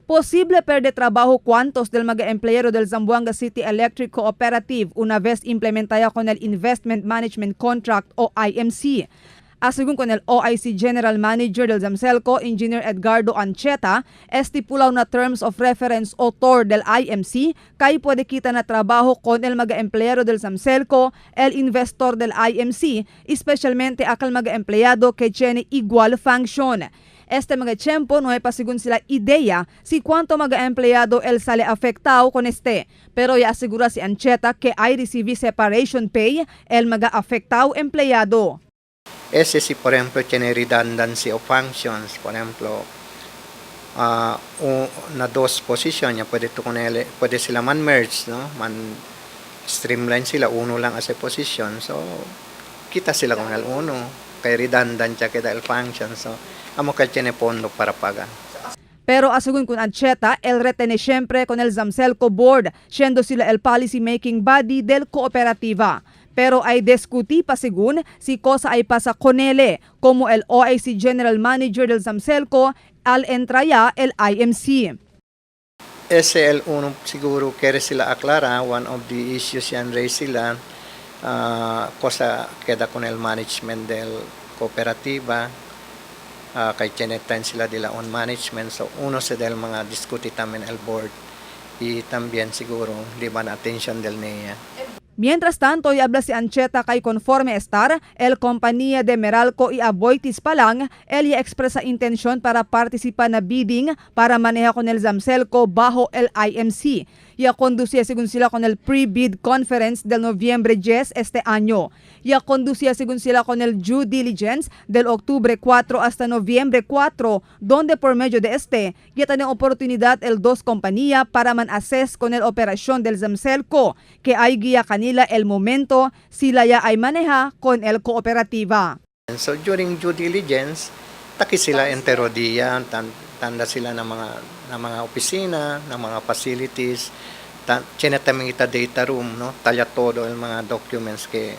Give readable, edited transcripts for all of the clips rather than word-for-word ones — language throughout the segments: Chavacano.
Posible perder trabajo cuantos del mga empleyado del Zamboanga City Electric Cooperative una vez implementada con el Investment Management Contract o IMC. Según con el OIC General Manager del Zamcelco, Engineer Edgardo Ancheta, estipula una Terms of Reference o TOR del IMC, kay puede kita na trabajo con el mga empleyado del Zamcelco, el investor del IMC, especialmente aquel mga empleyado que tiene igual function. Este mga tiempo no hay pa según sila idea si cuánto mga empleyado el sale afectado con este. Pero ya asegura si Ancheta que hay recibir separation pay el mga afectado empleyado. Ese si, por ejemplo, tiene redundancy of functions, por ejemplo, na dos position ya pwede to con él, pwede sila man merge, no? Man streamline sila, uno lang as a position. So, kita sila con el uno. Kay redundant siya queda el function. So, amo kay tiene pondo para pagar. Pero según con Ancheta, el retene siempre con el Zamcelco Board, siendo sila el policy making body del cooperativa. Pero ay discuti pa según si cosa ay pasa con él, como el OIC General Manager del Zamcelco al entraya el IMC. Ese el uno siguro quiere sila aclara, one of the issues yan raise sila, cosa queda con el management del cooperativa, kay tiene sila dila on management, so uno sa del mga discuti también el board y también siguro di ba na attention del NEA. Mientras tanto, y habla si Ancheta kay conforme estar, el compañía de Meralco y Aboitiz pa lang, el ya expresa intensyon para participar na bidding para maneja con el Zamcelco bajo el IMC. Ya conducía según sila con el pre-bid conference del noviembre 10 este año. Ya conducía según sila con el due diligence del octubre 4 hasta noviembre 4, donde por medio de este, ya tiene oportunidad el dos compañía para man assess con el operación del Zamcelco, que hay guía kanila el momento sila ya ay maneja con el cooperativa. So during due diligence, taki sila entero dia, tanda sila ng mga opisina, ng mga facilities, tiene también ita data room, no? Talla todo el mga documents que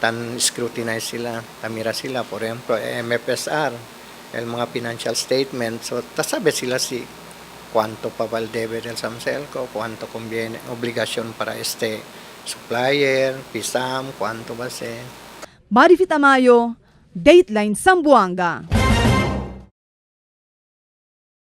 tan scrutinize sila, tamira sila, por ejemplo, MFSR, el mga financial statement. So, tasabi sila si cuánto pa ba el debe del Zamcelco, cuánto conviene, obligación para este supplier, PSALM, cuánto va a ser. Marifi Tamayo, Dateline Zamboanga.